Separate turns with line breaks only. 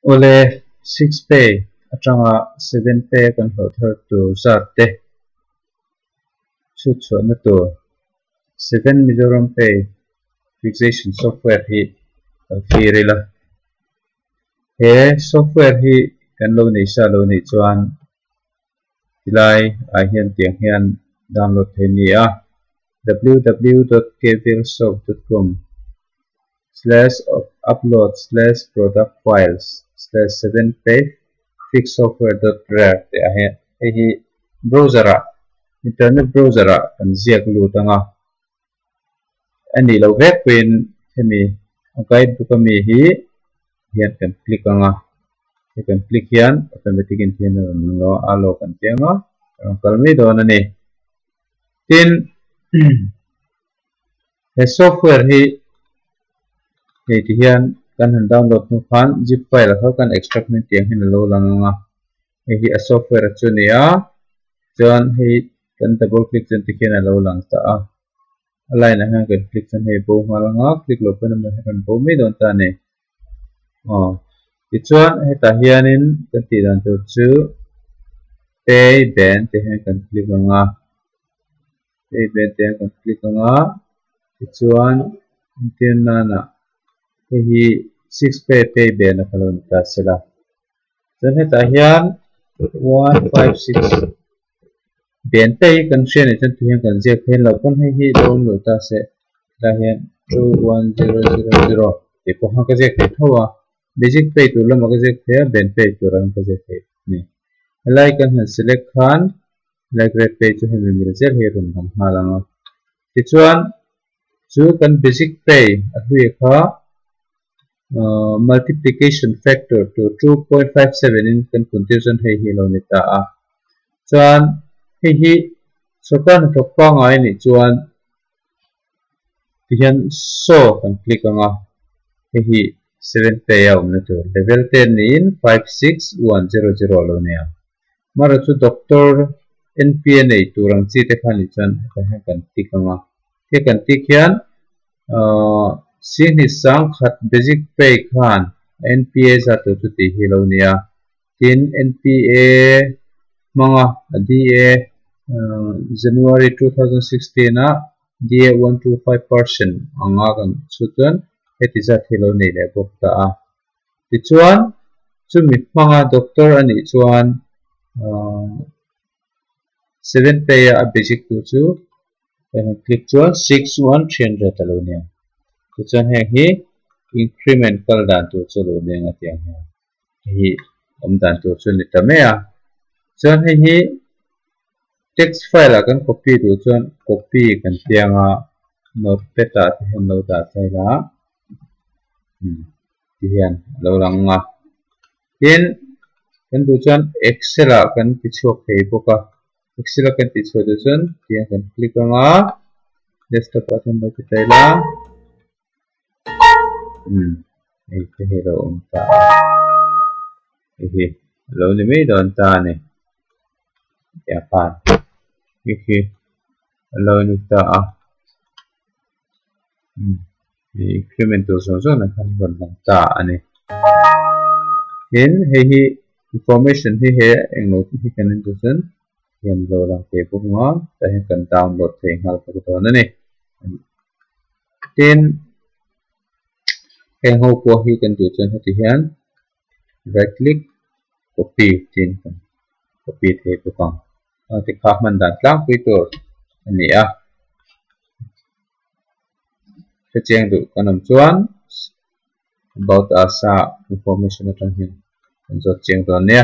Awle, six pay atanga seven pay a kan hlawh thar tur zat te chhut chhuahna tur seven Mizoram pay fixation software hi kan thlir ila. He software hi kan lo nei sa lo nih chuan tilai ah hian tiang hian download thei a ni a, www.kvlsoft.com slash upload slash product files slash 7pay fix software dot rar tih ah hian hei hi browser ah internet browser ah kan ziak lut ang a, a nih loh vek pawhin hemi a guide book ami hi hian kan click ang a, hei kan click hian automatic in hian a rawn lang a, a lo kan ti ang a, a rawn kal mai dawn a ni. Tin, he software hi hei ti hian kan han download hnu khan zip file ah kha kan extract hnu tiang hian a lo lang ang a, hei hi a software chu a ni a, chuan hei kan double click chuan tikhian a lo lang ta a, a line ah hian kan click chuan hei bo nghal ang a, click loh pawn a rawn bo mai dawn ta a ni. Aw, tichuan hetah hianin kan tih dan tur chu pay band tih hian kan click ang a, pay band tih hian kan click ang a, tichuan entir nana hei hi six pay pay band a kha lo ni ta sela. Chuan hetah hian 156 band te hi kan hria nih chuan ti hian kan ziak phei lo pawn hei hi lo awm lo ta se helai hian 21000 tih pawh khan ka ziak thei tho a, basic pay tur lamah ka ziak thei a band pay tur ang ka ziak thei a ni. Helai kan han select khan helai grade pay chu hemi mil zel hi a rawn lang nghal ang a, tichuan chu kan basic pay a hlui kha Multiplication factor to 2.57 in kan puntir chuan hei hi a lo ni ta a. Chuan hei hi sorkar hnathawk pangngai a nih chuan tihian saw kan click ang a, hei hi 7 pay a awmna tur level 10 niin 56100 a lo ni ang. Amaherawhchu chu doctor NPA nei tur ang chi te kha nih chuan hetah hian kan tick ang a, he kan tick hian Sihni sangkhat basic pay khan NPA zat tur chu tih hi lo ni a, tin NPA hmanga DA January 2016 ah DA 125% anga kan chhut chuan heti zat hi lo nei leh bawk ta a. Tichuan chumi hmanga doctor a nih chuan 7 pay a basic tur chu Kan han click chuan 6 1 300 a lo nia. Tichuan heng hi increment kal dan tur chu a lo nia nga tiang hian. Hei hi awm dan tur chu a ni ta mai a. Chuan hei hi text file ah kan copy duh chuan copy kan tiang a, notepad ah te hian lo dah thei la ti hian a lo lang a. Tin, kan duh chuan excel ah kan ti chhuak thei bawk a. Excel a kan tih chhuah duh chuan tiang kan click ang a, desktop ah chuan lo ti ta ila umm hei te hi a lo awm ta a, hei hi a lo ni mai dawn ta a ni tiang khan hei hi a lo ni ta a umm hei increment tur zawng zawng ah khan a rawn lang ta a ni. Tin hei hi information hi he englo te hi kan en tur chuan hian lo lang thei bawk ang a tah hian kan download thei nghal bawk dawn a ni. Tin heng ho pawh hi kan duh chuan heti hian right click copy tiin kan copy thei bawk ang. Tikha hman dan tlangpui tur a ni a. Hrechiang duh kan awm chuan about us a information atang hian kan zawt chiang dawn nia.